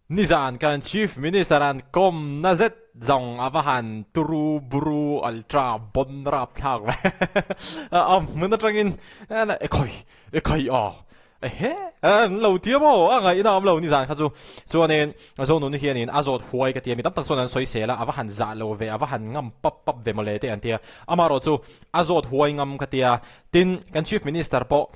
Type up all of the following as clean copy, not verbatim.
Nizan kan Chief Minister an kawmna zet zawng a va han turu buru ultra bon rapthlak ve. A hmun atangin e khawi e khawi aw ehe an lo tia maw a ngaihna awm lo nizan kha chu. Chuanin Zonuni hianin a zawt huai ka tia mi tam tak chuan an sawi sel a, a va han zah lo ve a va han ngam pap pap ve mawle te an tia. Amaherawhchu a zawt huai ngam ka tia. Tin kan Chief Minister pawh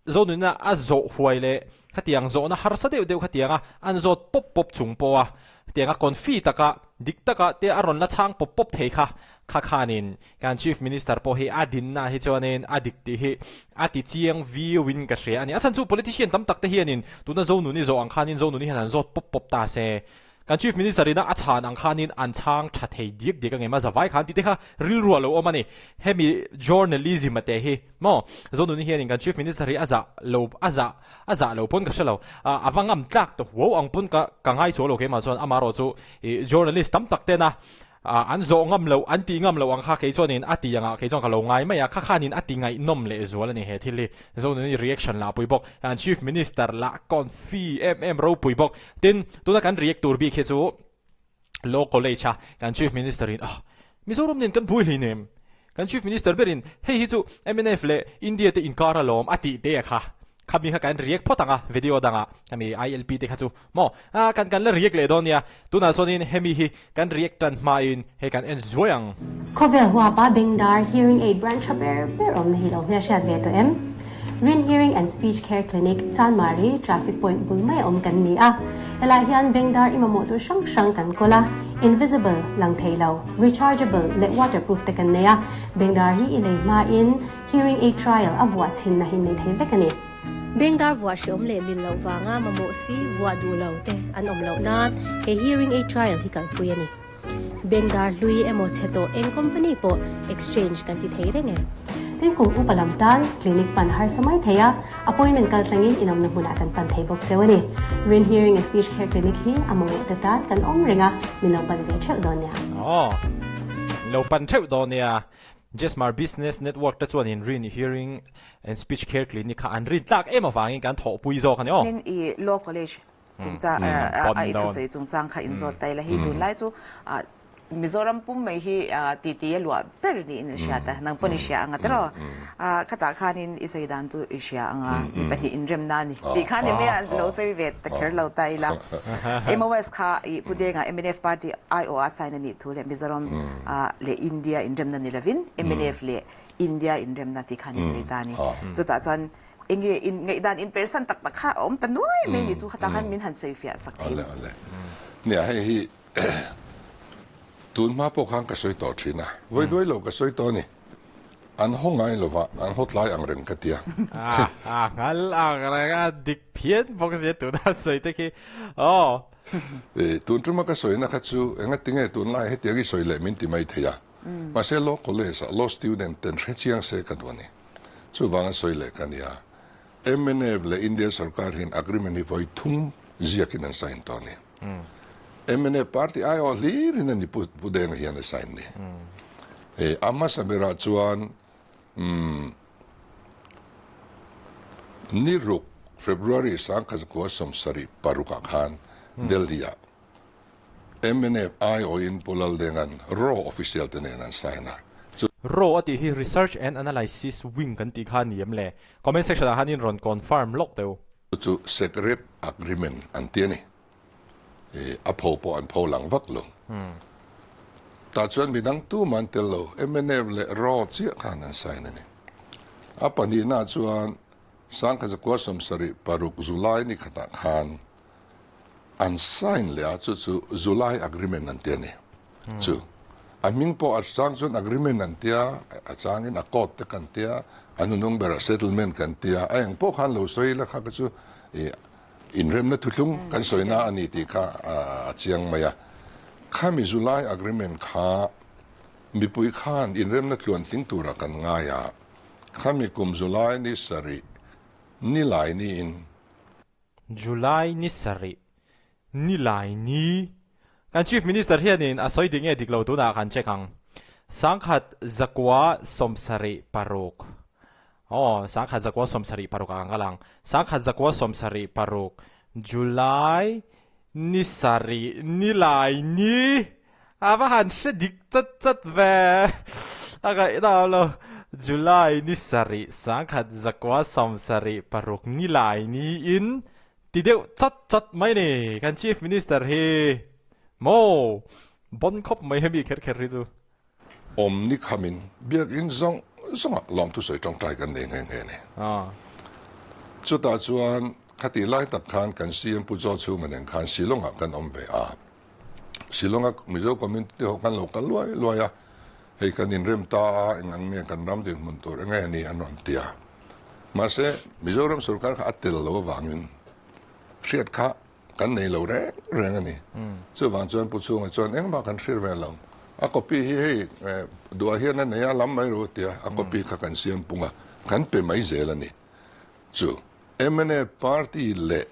Zonunna a zawh huai leh khatiang zawhna harsa deuh deuh khatianga an zawt pawp pawp chung pawha hetianga confi taka dik taka te a rawn la chhang pawp pawp thei kha kha khanin kan Chief Minister pawh hi a dinna hi chuanin a dik tih hi a ti chiang viauin ka hria a ni. A chhan chu politician tam tak te hianin tuna Zonuni zawh ang khanin Zonuni hian an zawt pawp pawp ta se Kan Chief Minister ina a chhan ang khanin an chhang tha thei diak diak ang em a, zavai khan tih te kha rilru a lo awm a ni. Hemi journalism a te hi maw Zonuni hianin kan Chief Minister hi a zah lo a zah a zah lo pawn ka hre lo. A va ngam tlak ta huau ang pawn ka ka ngai sual lo keimah chuan amaherawh chu ih journalist tam tak tena An zawh ngam loh, an tih ngam loh ang kha kei chuanin a ti angah kei chuan ka lo ngai mai a, kha khanin a ti ngaihnawm leh zual a ni he thil hi. Zonuni reaction lah pui bawk, an Chief Minister lah confi em em ropui bawk. Tin, tuna kan react tur bik hi chu Law College a kan Chief Minister in ah Mizoram nen kan buai hleinem, kan Chief Minister berin hei hi chu mnf leh India te inkar alawm a tih te kha. Khami kha kan react phawt ang a, video dangah khami ILP te kha chu maw ah kan kan la react leh dawn nia. Tunah chuanin hemi hi kan react tan hmain hei kan en zuai ang. Khawvel huapa Bengdar Hearing Aid branch tha ber ber awmna hi lo hmelhriat ve tawh em? Rin Hearing and Speech Care Clinic, Chanmari, Traffic Point bul mai a awm kan ni a. Helai hian Bengdar i mamawh tur hrang hrang kan kawl a, invisible, lang thei lo, rechargeable leh waterproof te kan nei a. Bengdar hi i lei hmain Hearing aid trial a vuah chhinna hi nei thei vek a ni. Bengdar vuah hreawm leh mil loh vanga mamawh si vuah duh lo te an awm loh nan he hearing aid trial hi kalpui a ni. Bengdar hlui emaw chhe tawh eng company pawh exchange kan ti thei reng e. Tin kum upa lam tan clinic pan harsa mai thei a, appointment kal tlangin inawmna hmunah kan pan thei bawk cheu a ni. Rin Hearing and Speech Care Clinic hi a mamawh te tan kan awm reng a, min lo pan ve theuh dawn nia. Aw, min lo pan theuh dawn nia. Jesmar Business Network te chuan in rin Hearing and Speech Care Clinic kha an rin tlak em avangin kan thawhpui zawk a ni aw. Tin i Law College chungchang a i thusawi chungchang kha in zawt ta ila hei tunlai chu Mizoram pum mai hi titi a luah ber niin an hriat a, nang pawn i hria ang a tiraw? Khatah khanin i sawi dan chu i hria ang a, mi pahnih inremna a ni tih khan emaw a lo sawi ve ta kher lo ta ila. MOS kha i Pu Denga mnf party aiawh a sign a nih thu leh Mizoram leh India inremna ni lovin mnf leh India inremna tih khan i sawi ta a ni. Chutah chuan enge in ngaihdan inpersan tak tak kha a awm ta nuai mai ni chu khatah khan min han sawi fiah sak thei. Awle awle. Nia hei hi tun hma pawh khan ka sawi tawh thin a, vawi duai lo ka sawi tawh a ni. An haw ngai lo va, an haw tlai ang reng ka tia. A nghal ang reng a, dik phian bawk sia tuna sawi te khi. Aw. Tun tuma ka sawina kha chu engati nge tunlai hetiang i sawi leh min ti mai thei a. Mahse law college ah law student ten hre chiang se ka duh a ni. Chuvanga sawi leh ka nia. Mnf leh India sorkar hian agreement hi vawi thum ziakin an sign tawh a ni. Mnf party aiawh hlirin a ni Pu Denga hian a sign ni. A hmasa berah chuan ni ruk February sangkhat 1976 ah khan Delhi ah mnf aiawhin Pu Laldenga'n raw official te nen an sign a. Chu. Raw a tih hi Research and Analysis Wing kan tih kha a ni em le? Comment section ah khan in rawn confirm lawk teh u. Chu secret agreement an ti a ni. A pho pawh an pho lang vak lo. Tah chuan midang tumah an tel lo, mnf leh raw chiah khan an sign a ni. A pahnihnaah chuan 1976 July ni khatah khan an sign leh a, chu chu July agreement an ti a ni. Chu a hming pawh a chang chuan agreement an tia, a changin accord te kan tia, a hnunung berah settlement kan tia, a eng pawh khan lo sawi ila kha kha chu inremna thuthlung kan sawina a ni tih kha a chiang mai a. Khami July agreement kha mipui khan inremna tluantling tura kan ngai a, khami kum July ni sarih ni lai niin, July ni sarih ni lai ni. Kan Chief Minister hianin a sawi dik nge dik lo tunah kan check ang. 1976. Aw, 1976 ah kan kal ang. 1976 July. Ni sarih ni lai ni a va han hre dik chat chat ve a ngaihnawm lo. July ni sarih sangkhat zakua 76 ni lai niin ti deuh chat chat mai ni kan Chief Minister hi maw bon khawp mai hemi kher kher hi chu. Awm ni khamin biakinn zawng zawngah lawmthusawi tawngtai kan nei nghe nghe a ni. Chutah chuan khatih lai tak khan kan CM Pu Chaw Chhunga nen khan Shillong-ah kan awm ve a. Shillong-a Mizo community ho kan lo kal luai luai a, hei kan inrem ta a, eng ang nge kan ram dinhmun tur eng nge ni an rawn ti a. Mahse, Mizoram sorkar kha a tel lo avangin hriat kha Kan nei lo reng reng a ni. Chuvang chuan Pu Chhunga chuan engmah kan hrir ve lo. A copy hi hei duah hian a nei a, lam mai ru tia a copy kha kan siam pung a, kan pe mai zel a ni. Chu mnf party leh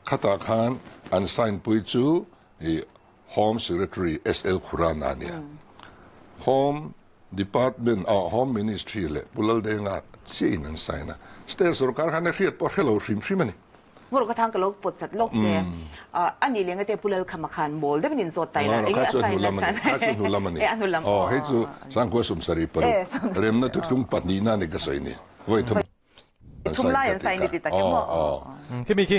khatah khan an sign pui chu Home Secretary SL Khurana a nia. Home Department ah Home Ministry leh Pu Laldenga chiahin an sign a. State sorkar khan a hriat pawh a hre lo hrim hrim a ni. Ngawrh ka thang ka lo pawt chat lawk che. A nih leh ngate Pu Lalkhama khan mawl deuhin in zawt ta ila. Enge a sign na chhan? Kha chu hnu lam a ni. E a hnu lam. Aw hei chu Sangkhua 76 remna thuthlung pahnihna a ni ka sawi ni. Vawi thum. Thum lai an sign ti tak em maw? Khimi khi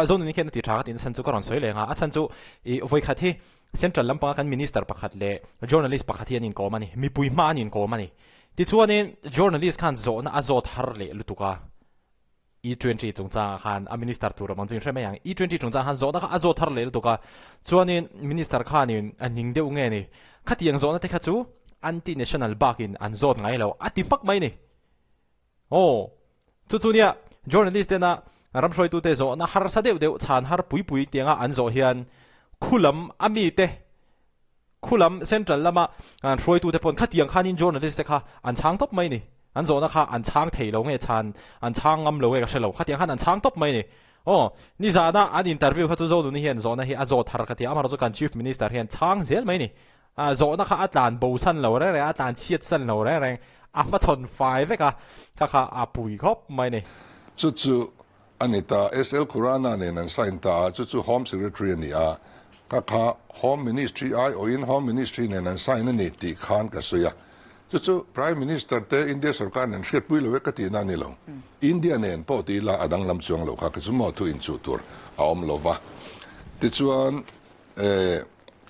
Zonuni khian a ti tha ka tiin a chhan chu ka rawn sawi leh ang a, a chhan chu i vawikhat hi Central lampanga kan Minister pakhat leh Journalist pakhat hi an inkawm a ni, mipui hma an inkawm a ni. Tichuanin Journalist khan zawhna a zawt har leh lutuk a, E-twenty chungchangah khan a Minister tur awm ang chu in hre mai ang, E-twenty chungchangah khan zawhna kha a zawt har leh lutuk a, chuanin Minister khanin a ning deuh nge ni, khatiang zawhna te kha chu anti-national bakin an zawt ngai lo a ti hmak mai ni. Aw, chu chu nia, journalist tena ram hruaitute zawhna harsa deuh deuh chhan har pui pui tianga an zawh hian khulam a mite, khulam central lama hruaitute pawn khatiang khanin journalist te kha an chhang tawp mai ni. An zawhna kha an chhang thei lo nge chhan an chhang ngam lo nge ka hre lo, khatiang khan an chhang tawp mai ni. Aw, nizana an interview kha chu Zonuni hian zawhna hi a zawt har ka ti a, amaherawhchu kan chief minister hian chhang zel mai ni. A zawhna kha a tlan bo san lo reng reng, a tlan chhiat san lo reng reng, a hmachhawn fai vek a, kha kha a pui khawp mai ni. Chu chu a ni ta, SL Khurana nen an sign ta a, chu chu Home Secretary a ni a, kha kha Home Ministry aiawhin Home Ministry nen an sign a ni tih khan ka sawi a, chu chu Prime Minister te India sorkar nen hriatpui lo e ka tihna a ni lo, India nen pawh ti ila a danglam chuang lo kha, kha chu maw thu inchuh tur a awm lo va, tichuan E,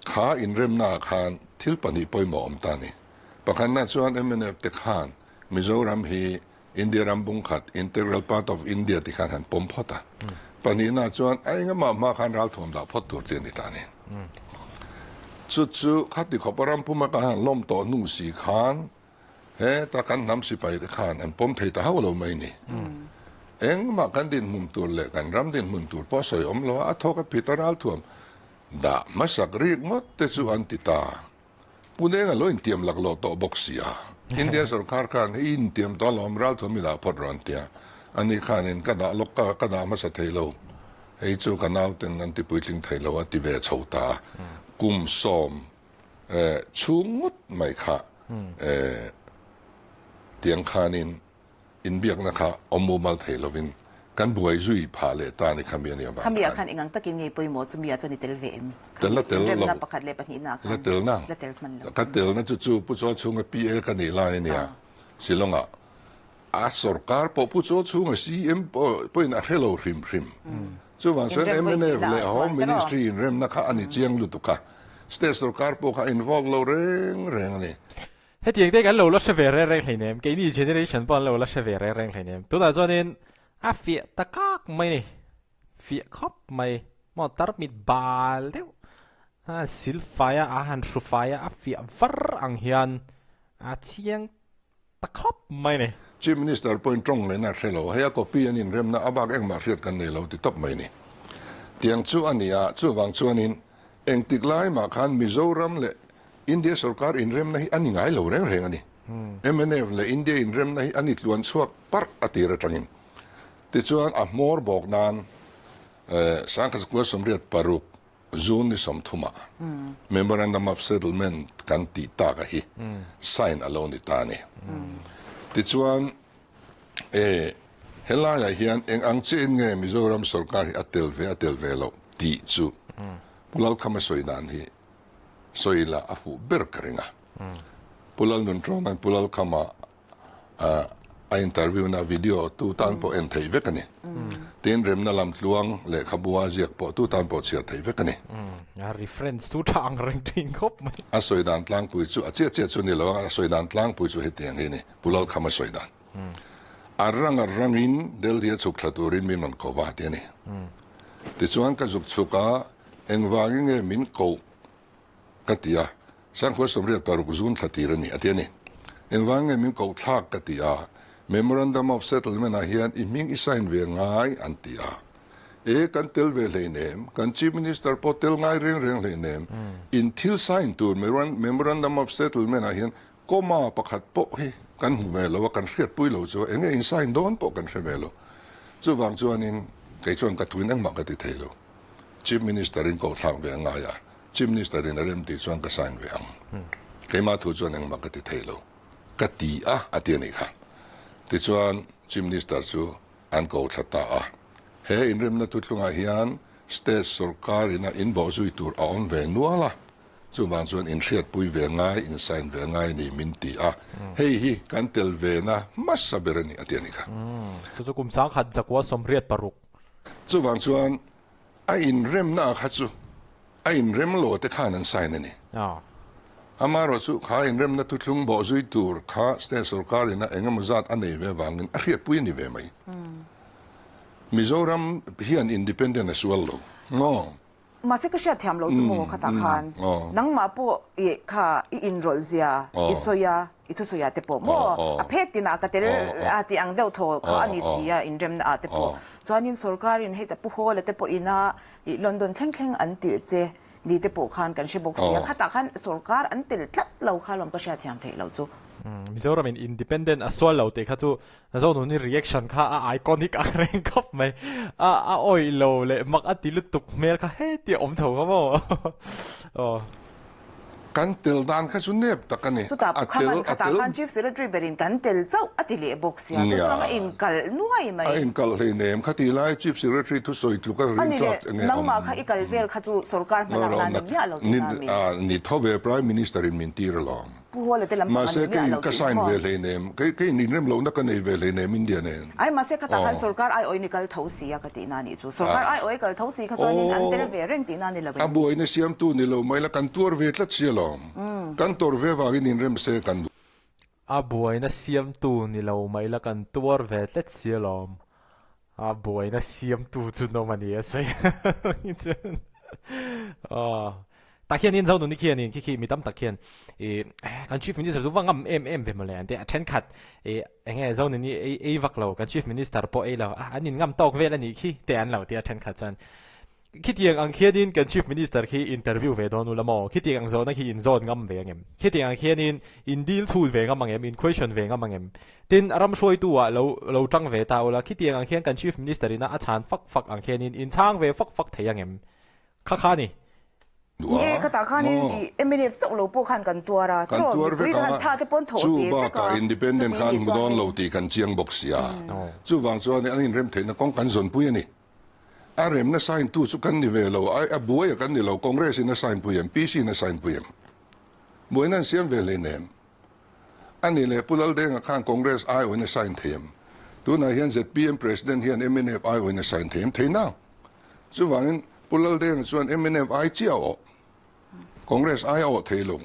kha inremnaah khan thil pahnih pawimawh awm ta a ni. Pakhatna chuan mnf te khan Mizoram hi India ram bungkhat, integral part of India ti khan han pawm phawt a. Pahnihna chuan a engamah hma khan ralthuam dah phawt tur chi a ni ta a ni. Chu chu khati khawpa ram puma kan han lawm tawh hnu si khan Heta kan hnam sipai te khan an pawm thei ta hauh lo mai ni. Engmah kan dinhmun tur leh kan ram dinhmun tur pawh sawi awm lo a, a thawk a phit a ralthuam dah hmasak rik ngawt te chu an ti ta. Puneng a lo intiam laklawh tawh bawk si a. India sorkar khan hei intiam tawh alawm ralthuam i dah phawt rawn tia. Ani khanin ka dah lawk ka ka dah hmasa thei lo. Hei chu ka nauten an ti puitling thei lo a ti ve chho ta a. Kum 10 chhung ngawt mai kha tiang khanin inbiakna kha awm mumal thei lovin kan buai zui phah leh ta a ni khami a nih avang khan. Khami ah khan engang takin ngei pawimawh chu mi ah chuan i tel ve em? Tel la tel lo. Inremna pakhat leh pahnihna ah khan. La tel nang. La tel hman lo. Ka telna chu chu Pu Chaw chhunga PA ka nih lai a nia Shillong ah. A sorkar pawh Pu Chaw chhunga CM pawhin a hre lo hrim hrim. Chuvang chuan mnf leh Home Ministry inremna kha a ni chiang lutuk a, State sorkar pawh kha a involve lo reng reng a ni. Hetiang te kan lo la hre ve reng reng hleinem, keini generation pawh an lo la hre ve reng reng hleinem. Tunah chuanin a fiah ta kak mai ni, fiah khawp mai, maw tarmit bal deuh a silfai a, a han hru fai a, a fiah var ang hian a chiang ta khawp mai ni. Chief Minister pawhin tawng lehna a hre lo, hei a copy an inremna a bak engmah hriat kan nei lo ti tawp mai ni. Tiang chu a ni a, chuvang chuanin engtik lai mah khan Mizoram leh India sorkar inremna hi a ni ngai lo reng reng a ni. Mnf leh India inremna hi a ni tluan chhuak parh a tir atangin. Tichuan a hmawr bawk nan 1986 June ni 30 ah Memorandum of Settlement kan tih tak a hi sign a lo ni ta a ni. Tichuan e helaiah hian eng ang chiahin nge Mizoram sorkar hi a tel ve a tel ve loh? tih chu Pu Lalkhama sawi dan hi sawi la a fuh ber ka ring a. Pu Lalnuntrawma'n Pu Lalkhama a interview na video tu tan pawh en theih vek a ni. Tin, remna lam tluang lehkhabu a ziak pawh tu tan pawh chhiar theih vek a ni. A reference chu tha ang reng thin khawp mai. A sawi dan tlangpui chu a chiah chiah chu ni lo a, a sawi dan tlangpui chu hetiang hi a ni, Pu Lalkhama sawi dan. A rang a rangin Delhi a chhuk thla turin min rawn ko va ti a ni. Tichuan ka zuk chhuk a, engvangin nge min koh ka ti a, Sangkhua 86 zun thla tir a ni a ti a ni. Engvang nge min koh thlak ka ti a, Memorandum of Settlement ah hian i hming i sign ve ngai an ti a. E, kan tel ve hleinem, kan Chief Minister pawh tel ngai reng reng hleinem, in thil sign tur Memorandum of Settlement ah hian comma pakhat pawh hi kan hmu ve lo a, kan hriatpui lo chu enge in sign dawn pawh kan hre ve lo. Chuvang chuanin kei chuan ka thuin engmah ka ti thei lo. Chief Minister in koh thlak ve a ngai a, Chief Minister in a rem tih chuan ka sign ve ang. Keimah thu chuan engmah ka ti thei lo. Ka ti a, a ti a nih kha. Tichuan Chief Minister chu an ko thla ta a. He inremna thuthlungah hian State sorkar ina inbawh zui tur a awm ve nual a, chuvang chuan inhriatpui ve ngai, in sign ve ngai ni min ti a. Hei hi kan tel ve na hmasa ber a ni, a ti a nih kha. Chu chu kum 10 zakua 86. Chuvang chuan A inremna kha chu a inrem lo te khan an sign a ni. Amaherawh chu kha inremna thuthlung bawh zui tur kha state sorkar ina eng emaw zat a nei ve vangin a hriatpui a ni ve mai. Mizoram hian independent a sual lo maw? Mahse ka hriat thiam lo chu maw khatah khan nangmah pawh i kha i inrawlh zia i sawi a, I thusawi ah te pawh maw a phet tinah ka tel a tih ang deuh thaw kha a ni si a inremna ah te pawh. Chuanin sorkarin hei ta Pu Hawla te pawh ina ih London thleng thleng an tirh che ni te pawh khan kan hre bawk si a, khatah khan sorkar an tel tlat lo kha lawm ka hriatthiam theih loh chu. Mizoram in independent a sual lo tih kha chu Zonuni reaction kha a iconic ang reng khawp mai. A a awih lo leh mak a ti lutuk hmel kha heti a awm tho kha maw. Aw. Kan tel dan kha chu nep tak a ni. Chutah A kha tel, man a khatah tel. khan Chief Secretary berin kan tel chauh a ti leh bawk sia. Nia. Chuchuang a inkalh nuai mai. A inkalh hleinem. Khati lai Chief Secretary thusawi tluk a A ni rin tlak leh, enge awm. nangmah kha i kal vel kha chu sorkar hmalak nan ni miah lo tihna a mi. Ni tho ve Prime Minister in min tir alawm. Pu Hawla te lam pang Mahse an ni miah kei lo ka tih sign maw? ve hleinem, kei kei in inrem lohna ka nei ve hleinem India nen. Ai mahse khatah khan Aw. sorkar aiawih ni kal tho si a ka tihna a nih chu. Sorkar Ah. aiawih kal tho si kha chuanin an tel Aw. ve reng tihna a ni lo A em? buaina siamtu ni lo mai la kan tuar ve tlat si alawm. Kan tawr ve vangin inrem se kan duh. A buaina siamtu ni lo mai la kan tuar ve tlat si alawm. A buaina siamtu chu nawm a ni a sawi chuan aw tah hianin Zonuni khianin khi khi mi tam tak khian ih kan Chief Minister chu va ngam em em ve mawle an ti a thenkhat ih eng nge Zonuni ei ei vak lo kan Chief Minister pawh ei lo a an in ngam tawk vel a nih khi te an lo ti a thenkhat chuan Khitiang ang khianin kan Chief Minister khi interview ve dawn ula maw? Khitiang ang zawhna khi in zawt ngam ve ang em? Khitiang ang khianin in deal chhut ve ngam ang em? In question ve ngam ang em? Tin, ram hruaitu ah lo lo tang ve ta ula, khitiang ang khian kan Chief Minister ina a chhan fak fak ang khianin in chhang ve fak fak thei ang em? Kha kha ni. Ni e, khatah khanin i mnf chauh lo pawh khan kan tuar a, Kan tiraw tuar mipui vek a, khan tha te pawn thawh chu ve vek a, bakah independent chuti khan nih hmu dawn chuanin. lo tih kan chiang bawk sia. Chuvang chuan an inrem theihna kawng kan zawnpui a ni. A remna sign tu chu kan ni ve lo, a buai a kan ni lo, Congress in a sign pui em, PC in a sign pui em? Buaina an siam ve hleinem. A ni leh Pu Laldenga khan Congress aiawhin a sign thei em? Tunah hian zpm President hian mnf aiawhin a sign thei em? Thei nang. Chuvangin Pu Laldenga chuan mnf ai chiah a awh. Congress ai a awh thei lo.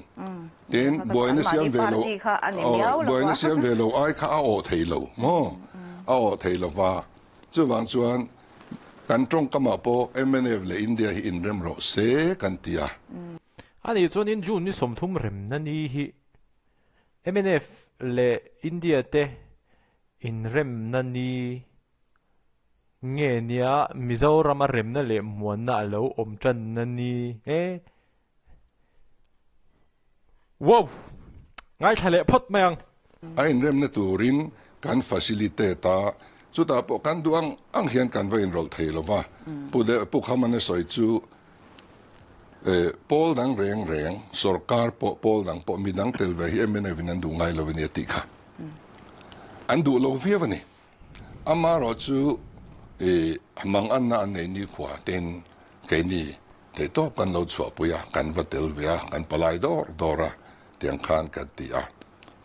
Tin, buaina siam ve lo, buaina siam ve lo ai kha a awh thei lo maw? A awh thei lo va. Chuvang chuan kan tawngkamah pawh mnf leh India hi inrem rawh se kan ti a. A nih chuanin June ni 30 remna ni hi mnf leh India te inremna ni nge nia Mizorama remna leh muanna a lo awm tanna ni e. Wow! Ngaithla leh phawt mai ang. A inremna turin kan facilitate a, chutah pawh kan duh ang ang hian kan va inrawlh thei lo va. Pu De Pu Khamana sawi chu pawl dang reng reng, sorkar pawh pawl dang pawh midang tel ve hi mnf in an duh ngai lo a ni a tih kha. An duh lo viau a ni. Amaherawhchu mang anna an nei nikhua ten Keini theihtawp kan lo chhuahpui a, kan va tel ve a, kan palai dawr dawr a, tiang khan kan ti a.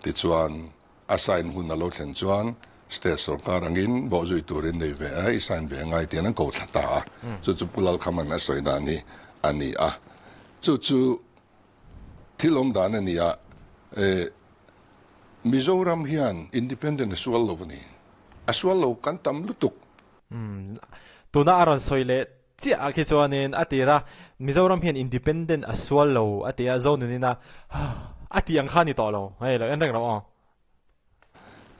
Tichuan, a sign hun a lo thlen chuan state sorkar angin bawhzui turin nei ve a, i sign ve angai tiin an ko thla ta a. Chu chu Pu Lalkhaman a sawi dan hi a ni a. Chu chu thil awm dan a ni a, e, Mizoram hian independent a sual lo a ni. A sual lo kan tam lutuk. Umm, tuna a rawn sawi leh chiah ah khi chuanin a tir a, Mizoram hian independent a sual lo a ti a, Zonunina a tih ang kha a ni tawh lo, hei lo en reng lo aw.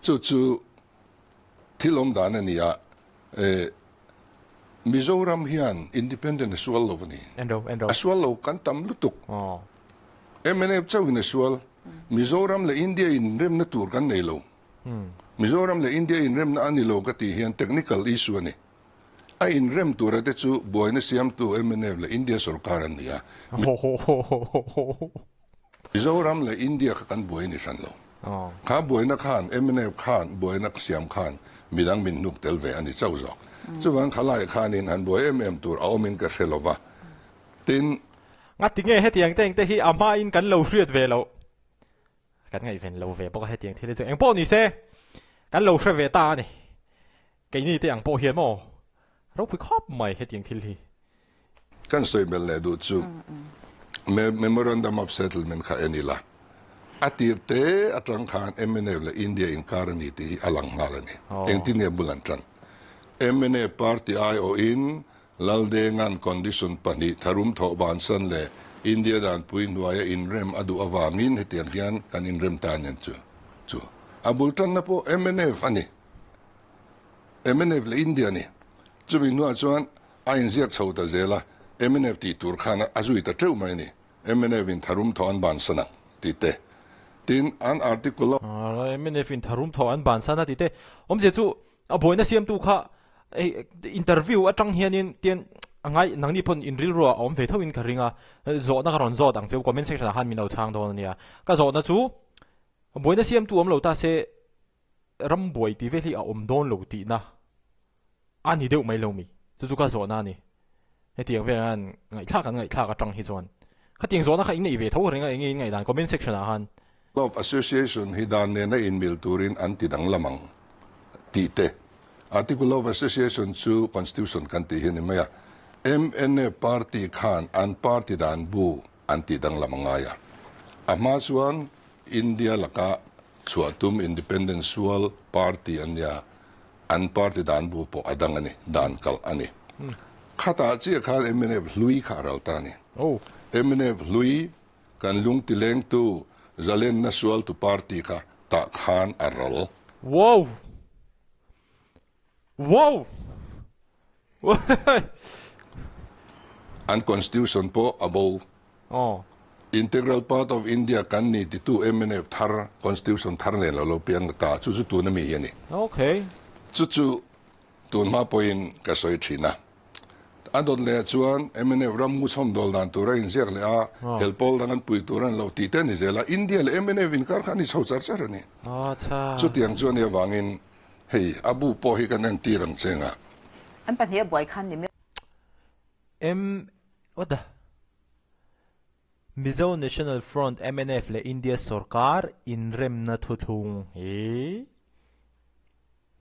Chu chu thil awm dan a ni a, e, Mizoram hian independent a sual lo a ni. En ro, en ro. A sual lo kan tam lutuk. Aw. Mnf chauhin a sual. Mizoram leh India inremna tur kan nei lo. Mizoram leh India inremna a ni lo ka tih hian technical issue a ni. A inrem tura te chu buaina siamtu mnf leh India sorkar an ni a. Mizoram leh India kha kan buai ni hran lo. Kha buaina khan mnf khan buaina siam khan midang min hnuk tel ve a ni chauh zawk. Chuvang khalai khanin han buai em em tur a awmin ka hre lo va. Tin. Ngati nge hetiang te engte hi a hmain kan lo hriat ve loh? Kan ngaihven lo ve bawk a hetiang thil hi chu engpawh ni se kan lo hre ve ta a ni. Keini te ang pawh hian maw ropui khawp mai hetiang thil hi. Kan sawi belh leh duh chu Memorandum of Settlement kha en ila, a tir te atang khan mnf leh India inkar a ni tih hi a lang nghal a ni. Engtin nge bul an tan? Mnf party aiawhin Laldenga'n condition pahnih tharum thawh bansan leh India danpui hnuaia inrem a duh avangin hetiang hian kan inrem ta nen chu chu a bul tanna pawh mnf a ni. Mnf leh India a ni. Chumi hnuah chuan a inziak chho ta zel a, mnf tih tur khan a zui ta teuh mai a ni. Mnf in tharum thawh an bansan ang tih te. Tin, an article a. Mnf in tharum thawh an bansan a tih te. Awmzia chu A buaina siamtu kha hei interview atang hianin tian a ngai nangni pawn in rilru ah a awm ve tho in ka ring a, zawhna ka rawn zawt ang cheu comment section ah khan min lo chhang dawn ania. Ka zawhna chu buaina siamtu awm lo ta se ram buai tih vel hi a awm dawn lo tihna a ni deuh mai lo mi? Chu chu ka zawhna a ni. Hetiang vel hian ngaihthlak an ngaihthlak atang hi chuan khatiang zawhna kha in neih ve tho ka ring a enge in ngaihdan comment section ah khan. Love Association hi dan nena inmil turin an ti danglam ang tih te. Article of Association chu Constitution kan tih hi a ni mai a. MNA party khan an party dan bu an tih danglam a ngai a. A hma chuan India laka chhuah tum Independent sual party an nia, an party dan bu pawh a dang a ni, dan kalh a ni. Khatah chiah khan mnf hlui kha a ral ta a ni. Mnf hlui Kan lung tilengtu Zalenna sualtu party kha tah khan a ral. Wow! Wow! An constitution pawh a bo. Aw. Integral part of India kan ni titu mnf thar constitution thar nen lo lo piang ta chu chu tuna mi hi a ni. Okay. Chu chu tun hma pawhin ka sawi thin a. A dawt leh ah chuan mnf ram ngu chhawm dawl dan tur a inziak leh a, hel pawl dang an pui tur a ni lo tih te a ni zel a, India leh mnf inkar kha a ni chho char char a ni. Chutiang chu a nih avangin hei a bu pawh hi kan entir ang che nga. An pahnih a buai khan ni miau. M what the Mizo National Front, mnf, leh India sorkar inremna thuthlung hi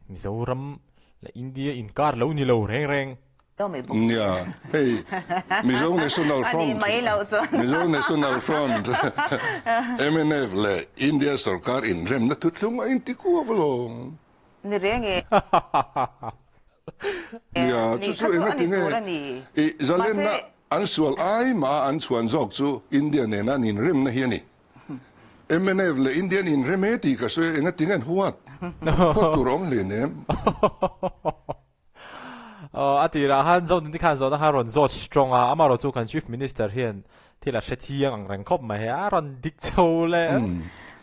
Mizoram leh India inkar lo ni lo reng reng. Nia, hei Mizo National Front, Mizo National Front, mnf, leh India sorkar inremna thuthlung a inti kuau alawm. Ni reng e. Nia, chu chu enga tinge i zalenna an sual ai mah a an chhuan zawk chu India nena an inremna hi a ni. Mnf leh India an inrem e tih ka sawi a, enga tinge an huat? Huat tur a awm hle nem. Aw, a tirah khan Zohnuti khan zawhna kha a rawn zawt strong a, amaherawh chu kan Chief Minister hian Thil a hre chiang ang reng khawp mai he, a rawn dik chho le.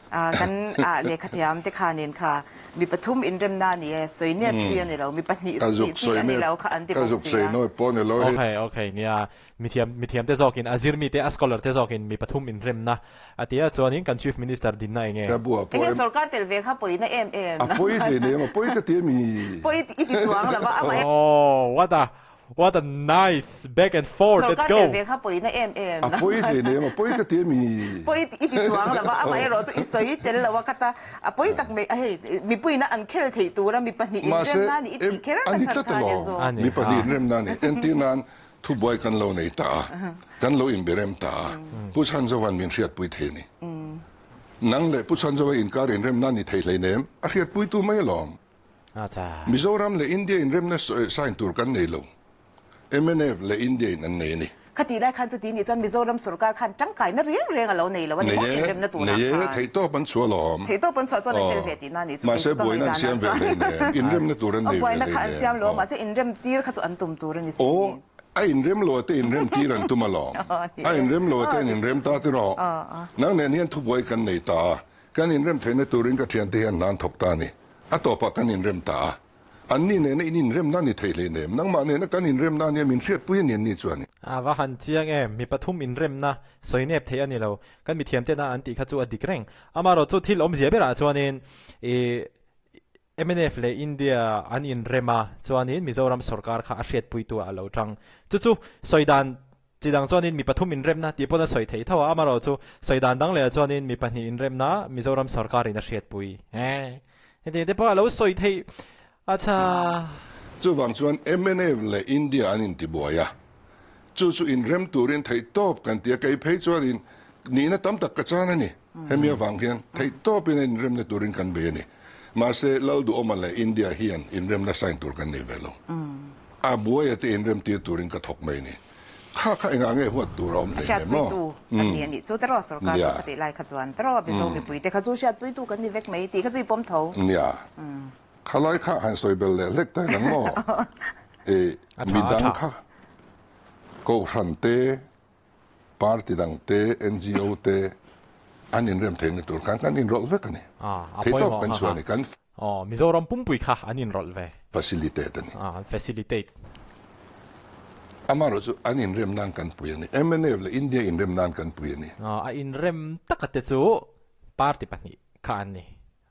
Kan lehkha thiam te khanin kha mi pathum inremna a ni e, sawi nep chi a ni lo, mi pahnih tih chi a ni lo kha an ti bawk si a. Okay, okay, nia, mithiam, mithiam te zawkin, a zirmi te, a scholar te zawkin mi pathum inremna a ti a, chuanin kan Chief Minister dinna eng nge? Enge sorkar tel ve kha pawina em em? A pawi hle nem, a pawi ka ti a mi? Pawi i ti chuang lo va, amah Oh, what a. What a nice back and forth, let's Sorkar go! tel ve kha pawina em em A pawi hle nem, a pawi ka ti ami? Pawi i ti chuang lo a, amaherawh chu i sawi tel lo a kha ta, a pawi tak mai, hei mipuiina an khel theih tura mi pahnih Mahse, inrem na ni i tih kher a na ni chhan tlat kha nia alawm, zawk. mi pahnih inrem na ni. Entir nan thubuai kan lo nei ta a, kan lo inberem ta a, Pu Chhanzova'n min hriatpui thei a ni. Nang leh Pu Chhanzova inkar inrem na ni thei hleinem, a hriatpuitu mai alawm. Mizoram leh India inremna sign tur kan nei lo. Mnf leh India in an nei a ni. Khatih lai khan chuti nih chuan Mizoram sorkar khan tangkaina riang riang a lo nei lo a ni maw inremna turah Nei e, khan. theihtawp an chhuah alawm. Theihtawp an chhuah chuan an tel ve tihna a nih chu Mahse kei chu ka buaina an ngaihdan ah siam ve chuan. hleinem, inremna tur an A nei ve buaina kha an hleinem. siam lo a mahse inrem tir kha chu an tum tur a ni si. Aw, a inrem lo a te inrem tir an tum alawm. A inrem lo a te an inrem ta tiraw. Nang nen hian thubuai kan nei ta a, Kan inrem theihna turin ka thiante hian hna an thawk ta a ni. A tawpah kan inrem ta a. Anni nena in inremna a ni thei hle nem. Nangmah nena kan inremna a nia min hriatpui a ni anni chuan. A va han chiang em, mi pathum inremna sawi nep theih a ni lo. Kan mithiamtena an tih kha chu a dik reng. Amaherawh chu thil awmzia berah chuanin i mnf leh India an inrem a, chuanin Mizoram sorkar kha a hriatpuitu ah a lo tang. Chu chu sawi dan Chi dang chuanin mi pathum inremna tih pawn a sawi thei tho a, amaherawh chu sawi dan dang lehah chuanin mi pahnih inremna Mizoram sorkarin a hriatpui. He hetiang te pawh a lo sawi theih a chha. Chuvang chuan mnf leh India an intibuai a, chu chu inrem turin theihtawp kan ti a, kei phei chuanin nihna tam tak ka chan a ni. Hemi avang hian theihtawpin a inremna turin kan bei a ni. Mahse, Lalduhawma leh India hian inremna sign tur kan nei ve lo. A buaia te inrem tir turin ka thawk mai a ni. Kha kha engah nge huat tur a awm hle hle maw? Hriatpuitu kan ni a nih chu teraw sorkar chu ka tih lai kha chuan teraw Mizo mipui te kha chu hriatpuitu kan ni vek mai tih kha chu i pawm tho. Nia. Khalai kha han sawi bel leh hlek ta hian ang maw? Midang kha Kohhran te Party dang te, NGO te an inrem theihna tur khan kan inrawlh vek a ni. Theihtawp kan chhuah a ni. Kan. Aw, Mizoram pumpui kha an inrawlh ve. Facilitate a ni. An facilitate. Amaherawh chu an inrem nan kan pui a ni. Mnf leh India inrem nan kan pui a ni. A inrem taka te chu party pahnih kha an ni.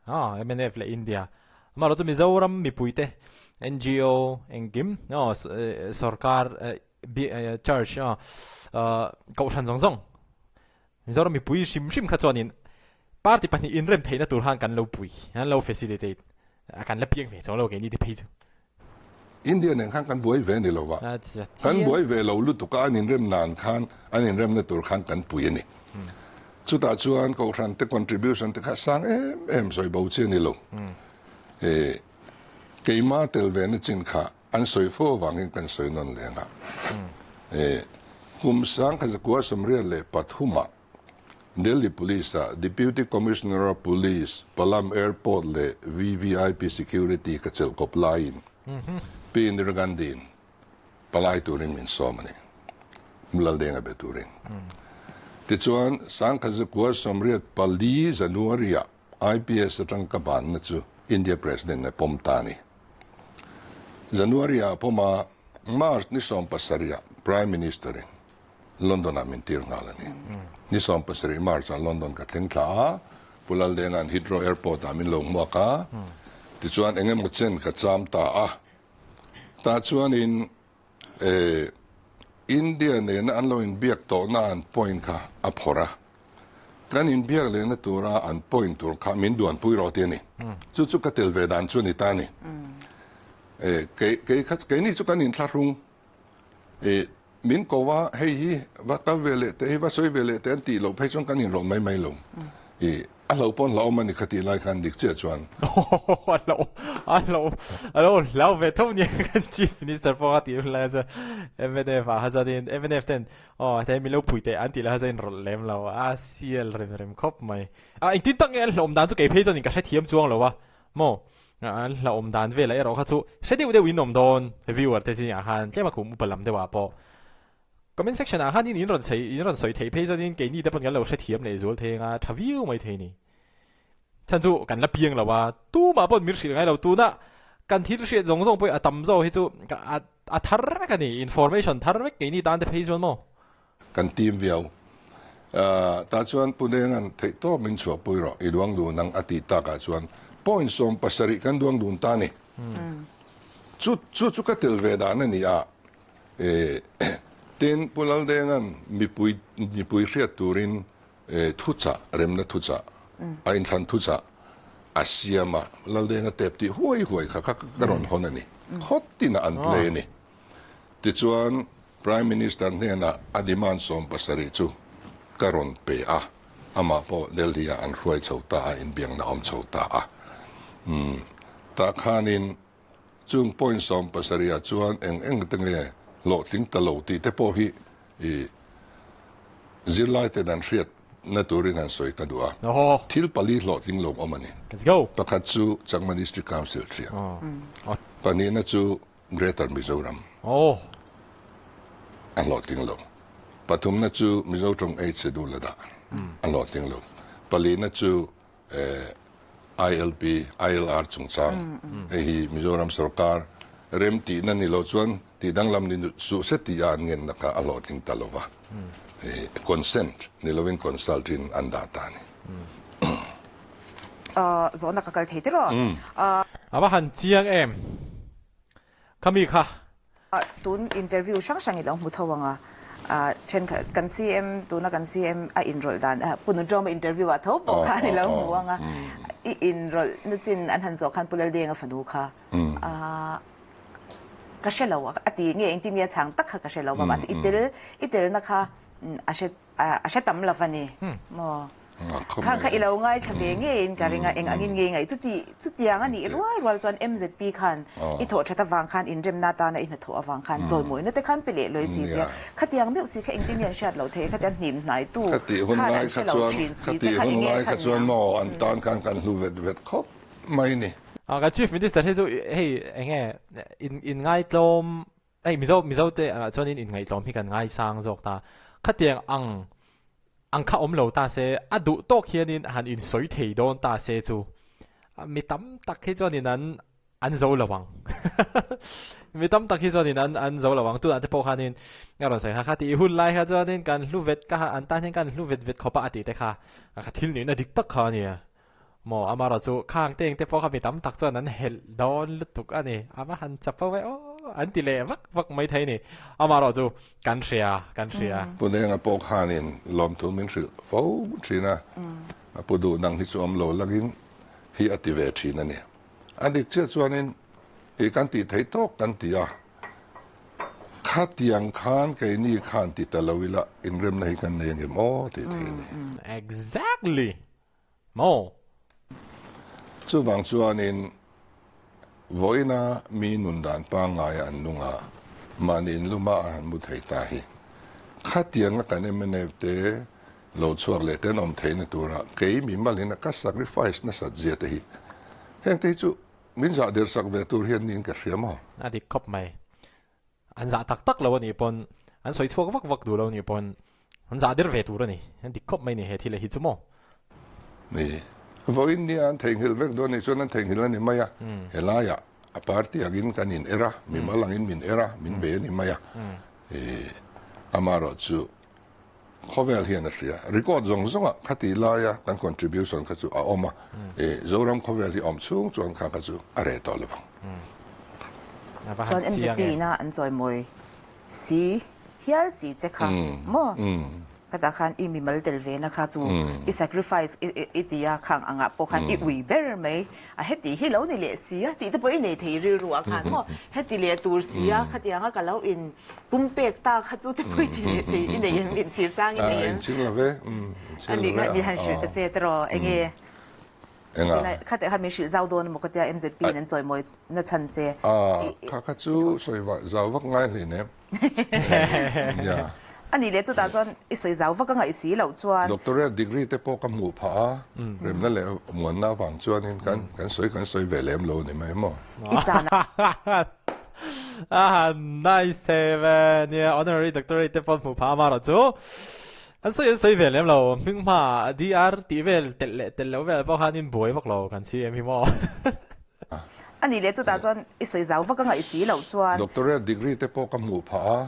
Aw, mnf leh India. Amaherawh chu Mizoram mipuite, NGO engkim, aw, sorkar Church a kohhran zawng zawng Mizoram mipui hrim hrim kha chuanin party pahnih inrem theihna tur khan kan lo pui, an lo facilitate a kan la piang ve chuang lo keini te phei chu. India nen khan kan buai ve ni lo va, kan buai ve lo lutuk a an inrem nan khan an inremna tur khan kan pui a ni. Chutah chuan kohhran te contribution te kha sang em em sawi bo chi a ni lo. Keima tel ve na chin kha An sawi fo avangin kan sawi nawn leng a. Kum sangkha zakua 83 ah Delhi Police ah Deputy Commissioner of Police, Palam Airport leh VVIP Security ka chelh kawp laiin Pi Indira Gandhi in palai turin min sawm a ni, Mulaldenga be turin. Tichuan, 1984 January ah IPS atang ka banna chu India President a pawm ta a ni. January ah pawm a, March ni 17 ah Prime Minister in London ah min tir nghal a ni. Ni 17 March ah London ka thleng thla a, Pu Laldenga'n Heathrow Airport ah min lo hmuak a, tichuan eng emaw chen ka cham ta a. Tah chuanin India nena an lo inbiak tawhna an point kha a phawrh a, kan inbiak lehna tura an point tur kha min duanpui rawh tih a ni. Chu chu ka tel ve dan chu a ni ta a ni. Kei kha keini chu kan inthlahrung min ko a, hei hi va kal ve leh teh, hei va sawi ve leh teh an tih loh phei chuan kan inrawlh mai mai lo. A hlo pawn hlauhawm a ni kha tih lai khan dik chiah chuan. A hlo a hlo a lo hlau ve tho nia kan Chief Minister pawh a tih hun lai chuan mnf ah kha chuanin mnf ten aw hei milo pui teh an tih lai kha chuan inrawlh lem lo a sial rem rem khawp mai. A engtin tak nge an hlauhawm dan chu kei phei chuan in ka hrethiam chuang lo a maw an hlauhawm dan velah erawh kha chu hre deuh deuh in awm dawn viewer te zingah khan tlema kum upa lam deuhah pawh Comment section ah khan in in rawn sawi in rawn sawi theih phei chuan keini te pawn kan lo hrethiam leh zual thei anga tha viau mai thei ni. Chhan chu kan la piang lo a, tumah pawn min hrilh ngai lo tuna kan thil hriat zawng zawng pawh a tam zawk hi chu a a thar vek a ni, information thar vek keini tan te phei chuan maw. Kan team viau. Tah chuan Pu Denga'n theihtawp min chhuahpui rawh i duang dun ang a tih takah chuan point 70 kan duang dun ta a ni. Chu chu chu ka tel ve dan a ni a. Tin, Pu Laldenga'n mipui mipui hriat turin thuchah, remna thuchah, a inthlan thuchah a siam a, Laldenga tep tih huai huai kha kha ka rawn hawn a ni. Khaw tinah an play a ni. Tichuan, Prime Minister hnenah a demand 70 chu ka rawn pe a, amah pawh Delhi-ah an hruai chho ta a, inbiakna awm chho ta a. Umm, tah khanin Chung point 70 ah chuan eng eng te nge hlawhtling ta lo tih te pawh hi i zirlai ten an hriat na turin han sawi ka duh a. Thil pali hlawhtling lo awm a ni. Pakhat chu Chakma District Council ṭhiah. Pahnihna chu Greater Mizoram a hlawhtling lo. Pathumna chu Mizo tawng Eight Schedule a dah a hlawhtling lo. Palina chu ILP, ILR chungchang hei hi Mizoram sorkar rem tihna ni lo chuan tih danglam ni suh se tih a an ngenna kha a hlawhtling ta lo va, consent ni lovin consult in an dah ta a ni. Zawhna ka kal thei tiraw? A va han chiang em? Khami kha. Tun interview hrang hrang i lo hmu tho ang a, thenkhat kan CM tuna kan CM a inrawlh dan Pu Nunṭawma interview ah tho pawh khan i lo hmu ang a, i inrawlh na chin an han zawh khan Pu Laldenga fanu kha ka hre lo a ti nge engtin nge a chhang tak kha ka hre lo va mahse i tel i telna kha a hre A hre tam lo va ni maw? Khang kha i lo ngaithla ve ngeiin ka ring a, eng angin ngei ngaih chuti chutiang a nih rual rual chuan MZP khan i thawh that avang khan inremna atana i hnathawh avang khan chawimawina te khan pe leh lawi si che a, khatiang meuh si kha engtin nge an hriat loh thei, khatiang hnim hnaitu khan an hre lo thin si che kha eng nge a chhan niang? Maw an tan khan kan hlu vet vet khawp mai ni. Kan Chief Minister hi chu hei eng nge in ngaitlawm Hei Mizo Mizo te ah chuanin inngaihtlawm hi kan ngaisang zawk ta. Khatiang ang ang kha awm lo ta se, a duh tawk hianin han insawi thei dawn ta se chu mi tam tak hi chuanin an an zo lo ang. Mi tam tak hi chuanin an an zo lo ang. Tunah te pawh khanin a rawn sawi kha kha tih hun lai kha chuanin kan hlu vet ka an tan hian kan hlu vet vet khawp a a tih te kha kha thil nihna dik tak kha a nia. Maw amarawh chu khang te engte pawh kha mi tam tak chuan an helh dawn lutuk a ni, a va han chapo e aw an ti leh vak vak mai thei a ni. Amarawh chu kan hria, kan hria. Pu Denga pawh khanin lawmthu min hrilh fo thin a, a pu duh nang hi chu awm lo langin hi a ti ve thin a ni. A dik chiah chuanin hi kan tih theih tawk kan ti a, khatiang khan keini khan ti ta lo ila inremna hi kan nei angem aw tih thei a ni. Exactly! Maw? Chuvang chuanin vawiina mi nun dan pangngaia an nung a, mahni inluma a han mu thei ta hi khatianga kan mnf te lo chhuak leh ten awm theihna tura kei mi malin a ka sacrifice nasat zia te hi heng te hi chu min zah der sak ve tur hian niin ka hria maw? A dik khawp mai. An zah tak tak lo a nih pawn, an sawi chhuak vak vak duh lo a nih pawn, an zah der ve tur a ni. An dik khawp mai ni he thil hi chu maw? Ni. Vawiin nia an theihnghilh vek dawn nih chuan an theihnghilh a ni mai a. Helaiah a party angin kan in er a, mimal angin min er a, min bei a ni mai a. Amaherawh chu khawvel hian a hria. Record zawng zawngah kha tih laia kan contribution kha chu a awm a, Zoram khawvel hi awm chhung chuan kha kha chu a reh tawh lovang. Chuan MZP ina an chawimawi si hial si che kha maw? Khatah khan i mimal tel ve na kha chu i sacrifice i ti a, khang angah pawh khan i ui ber mai. A heti hi lo ni leh si a tih te pawh i nei thei rilru ah khan maw? Heti leh tur si a, khatianga ka lo in pum pek ta kha chu te pawh i ti leh thei i nei em? Inchhir chang i nei em? Inchhir lo ve, inchhir lo ve. A nih han hrilh ta che tiraw enge? Enga? Khate kha min hrilh zau dawn emaw ka tia MZP in an chawimawi na chhan che. Kha kha chu sawi zau vak ngai hlei nem. Nia. A nih leh chutah chuan i sawi zau vak a ngaih si loh chuan. Doctorate degree te pawh ka hmuh phah a, remna leh muanna avang chuanin kan kan sawi kan sawi ve lem lo ni mai maw. I chan a. A nice thei ve. Nia, honorary doctorate te pawh hmuh phah a marawh chu an sawi an sawi ve lem lo. Hming hma DR tih vel telh leh telh loh vel pawh khan in buai vak lo kan CM hi maw. A nih leh chutah chuan i sawi zau vak a ngaih si loh chuan. Doctorate degree te pawh ka hmuh phah a,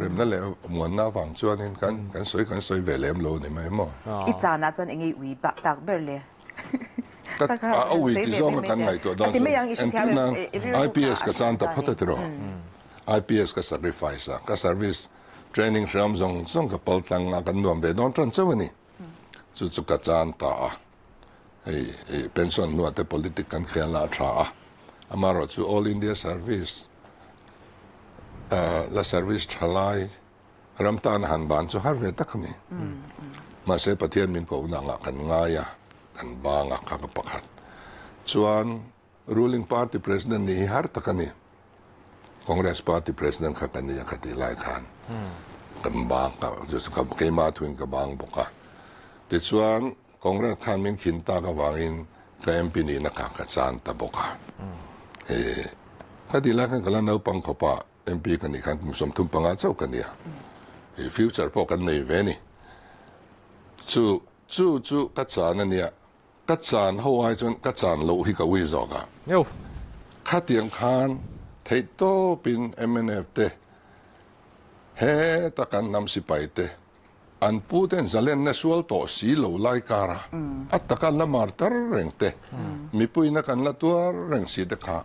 remna leh muanna avang chuanin kan kan sawi kan sawi ve lem lo ni mai maw. I chanah chuan eng nge ui pah tak ber le? Ka a ui ti zawnga kan ngaihtuah dawn chu entirnan IPS ka chan ta phawt a tiraw. IPS ka sacrifice a, ka service training hram zawng zawng ka pal tlang a, kan nuam ve dawn tan chauh a ni. Chu chu ka chan ta a. Hei pension hnuah te politic kan khel na a tha a, amaherawh chu All India Service la service tha lai ram tan a han ban chu har ve tak a ni. Mahse Pathian min kohna angah kan ngai a, kan bang a kha ka pakhat. Chuan Ruling party president nih hi har tak a ni. Congress party president kha ka ni a ka tih lai khan kan bang ka ka keimah thuin ka bang bawk a. Tichuan Congress khan min khin tak avangin ka MP nihna kha ka chan ta bawk a. Ka tih lai khan ka la naupang khawp a, MP ka nih khan kum 35 chauh ka ni a. Future pawh kan nei ve a ni. Chu chu chu ka chan a nia. Ka chan ho ai chuan ka chan loh hi ka ui zawk a. Khatiang khan theihtawpin mnf te heta kan hnam sipai te an pu ten zalenna sual tawh si lo lai kara a taka la mar tar reng te mipuina kan la tuar reng si te kha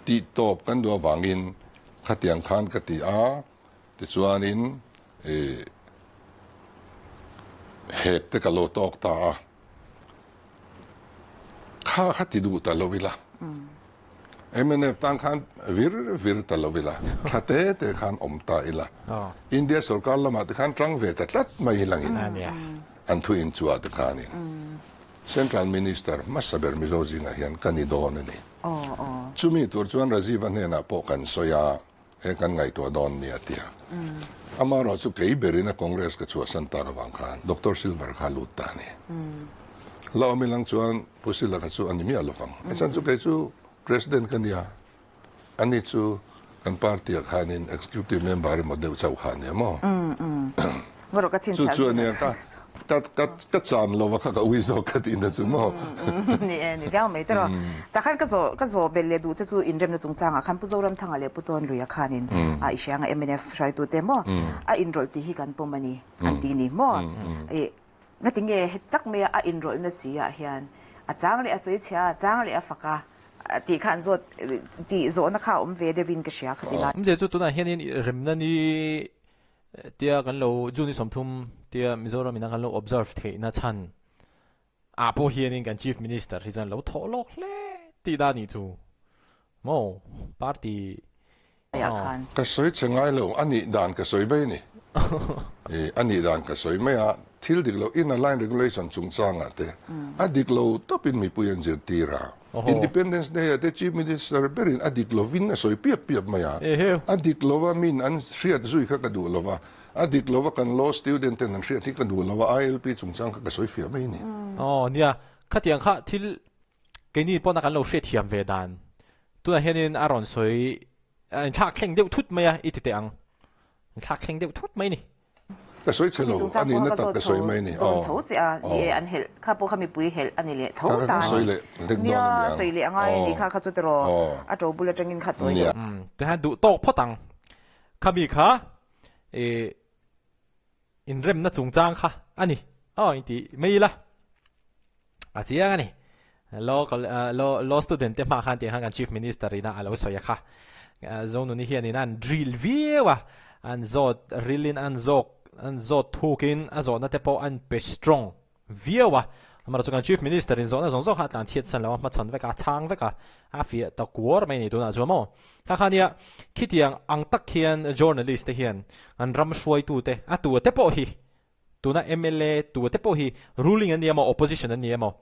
tihtawp kan duh avangin khatiang khan ka ti a. Tichuanin hek te ka lo tawk ta a. Kha kha ti duh ta lo ila. Mnf tan khan vir vir ta lo ila. Tha te te khan awm ta ila. India sorkar lamah te khan tang ve ta tlat mai hi langin an thu inchhuah te khanin Central Minister hmasa ber Mizo zingah hian ka ni dawn a ni. Chumi tur chuan Rajiv-a hnenah pawh kan sawi a. He kan ngaihtuah dawn nia tia. Amaherawh chu kei berin a Congress ka chhuahsan tak avang khan Doctor Silver kha lut ta a ni. La awm ilang chuan Pu Sila kha chu a ni miah lovang. A chhan chu kei chu President ka nia, ani chu kan party ah khanin Executive Member emaw deuh chauh kha a nia maw? Chu chu a nia ka Ka ka ka chan lova kha ka ui zawk ka tihna chu maw? Ni e, ni viau mai tiraw. Tah khan ka zawh ka zawh belh leh duh che chu inremna chungchangah khan Pu Zoramthanga leh Pu Tawnluia khanin a i hria anga mnf hruaitute maw a inrawlh tih hi kan pawm a ni an ti ni maw? I ngati nge heti tak maia a inrawlhna si ah hian a chang leh a sawi chhia a, chang leh a fak a tih kha an zawt tih zawhna kha a awm ve deuhin ka hria kha ti lai. Awmzia chu tunah hianin remna ni Tia kan lo June ni 30 tia Mizoram ina kan lo observe theihna chhan ah pawh hianin kan Chief Minister hi chuan lo thawh lawk hle tih da nih chu maw party aw. Ka sawi che ngai lo, a nih dan ka sawi mai a ni. A nih dan ka sawi mai a, thil dik lo inner line regulation chungchangah te a dik lo tawpin mipui an zirtir a. Independence Day ah te Chief Minister berin a dik lovin a sawi piap piap mai a. A dik lova min an hriat zui kha ka duh lova, a dik lova kan law student ten an hriat hi ka duh lova, ILP chungchang kha ka sawi fiah mai a ni. Aw nia, khatiang kha thil keini pawna kan lo hriatthiam ve dan tunah hianin a rawn sawi a inthlak thleng deuh thut mai a, i ti teh ang, inthlak thleng deuh thut mai a ni. Ka sawi che lo, a nihna tak ka sawi mai a ni. Dawn tho che a, ni e, an helh kha pawh kha mipui helh a ni leh tho ta a ni. Nia, sawi leh a ngai a ni kha kha chu tiraw, a to bul atangin kha tawi deuh. Tihian duh tawk phawt ang. Khami kha i inremna chungchang kha a ni. Aw inti mai ila. A chiang a ni. Law law law student te hmah khan tiang khan kan Chief Minister ina a lo sawi a kha. Zonuni hianin an drill viau a, an zawt rilin an zawk an zawt thukin a zawhna te pawh an pe strong viau a. Amaherawhchu kan Chief Minister in zawhna zawng zawng kha a tlan chhiat san lo a, hmachhawn vek a, a chhang vek a, a fiah ta kuar mai a ni tunah chuan maw. Kha kha nia khitiang ang tak hian journalist te hian an ram hruaitute a tua te pawh hi Tuna mla tu te pawh hi ruling an ni emaw opposition an ni emaw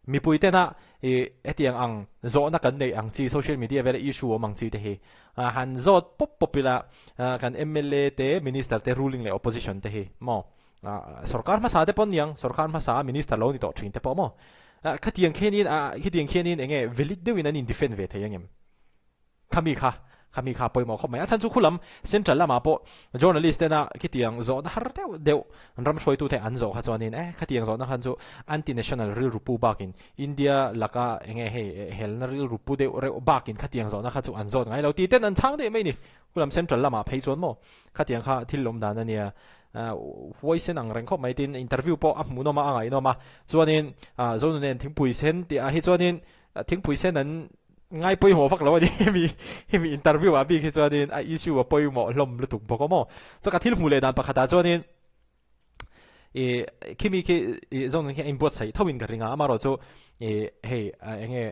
mipui tena i hetiang ang zawhna kan neih ang chi social media vela issue awm ang chi te hi han zawt pawp pawp ila kan mla te minister te ruling leh opposition te hi maw sorkar hmasa te pawh an ni ang sorkar hmasa a minister lo ni tawh thin te pawh maw khatiang khianin khitiang khianin enge valid deuhin an in defend ve thei angem? Khami kha, khami kha pawimawh khawp mai. A chhan chu khulam Central lamah pawh journalist tena khitiang zawhna har deuh deuh an ram hruaitute an zawh kha chuanin eh khatiang zawhna khan chu anti-national rilru pu bakin India laka enge hei helna rilru pu deuh reuh bakin khatiang zawhna kha chu an zawt ngai lo tih ten an chhang daih mai ni. Khulam Central lamah phei chuan maw khatiang kha thil lawm dan a nia. Huaisen ang reng khawp mai tin interview pawh a hmuhnawm a a ngaihnawm a. Chuanin Zonunen thingpui sen tih ah hi chuanin thingpui sen an. Ngai pawimawh vak lo a ni hemi hemi interview ah bik hi chuanin a issue a pawimawh hlawm lutuk bawk a maw. Chuan ka thil hmuh leh dan pakhatah chuanin ih khimi khi ih zawng khi a inbuatsaih tho in ka ring a, amaherawhchu ih hei eng nge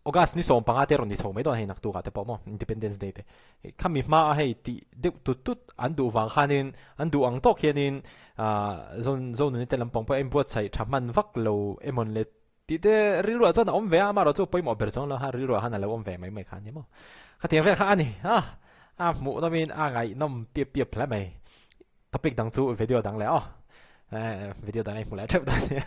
August ni 15 te rawn ni chho mai dawn hei naktuk ah te pawh maw Independence Day te khami hma a hei tih deuh tut tut an duh vang khanin an duh ang tawk hianin ah Zonuni te lampang pawh a inbuatsaih tha hman vak lo emawn le Tih te rilruah chuan a awm ve a, amaherawh chu pawimawh ber chuang lo kha rilruah khan a lo awm ve mai mai kha a ni maw. Khatiang vel kha a ni a, a hmuh nawmin a ngaihnawm piap piap hle mai. Topic dang chu video dang leh aw, video dang a inhmu leh theuh dawn nia.